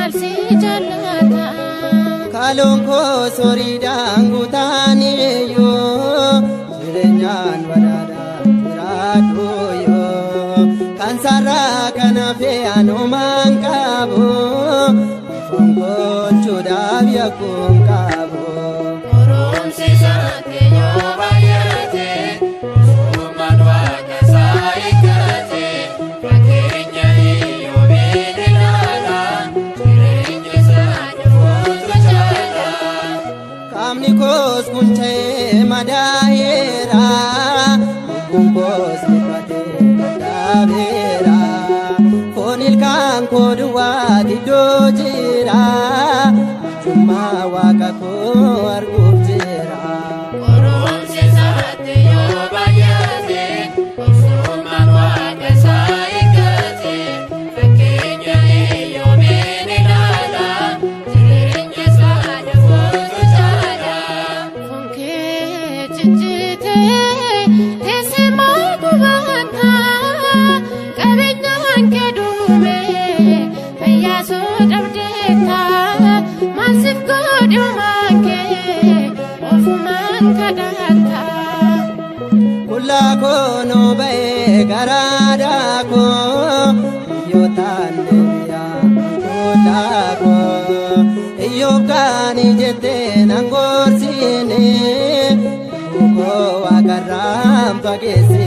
maal si jaallata. Kaaloon koo soriidhaan guutaaniyyuu jireenyaan badhaadhaan jiraadhu yoo kan sarara kana fe'anumaan qabu foon gochuudhaaf yakkuun qabu. Qorumsi isaatti yoo baay'ate, obsummaan Waaqa isaa eeggate. Fakkeenya Iyyoobiin ilaala, jireenya isaa dhufuutu caala. Qaamni koos kuncha'ee madaa'eera, lubbuun koos dhiphatee dadhabeera. Foon ilkaan koo duwwaati iddoo jira, arjummaa Waaqa koo arguuf jira. Qorumsi isaatti yoo baay'ate, obsummaan Waaqa isaa eeggate. Fakkeenya Iyyoobiin ilaala, jireenya isaa dhufuutu caala. Foon kee ciccitee teessee gubatta, qabeenyaan kee dhume fayyaasuu dhabdeetta, maal siif godhumaan kee ofumaan kadhatta. Qullaa koonoo ba'ee garaadhaa koo biyyootaan deebi'aa qullaa koo Iyyoob kaanii jettee nan gorsine, lubbuu koo Waaqarraan fageessine.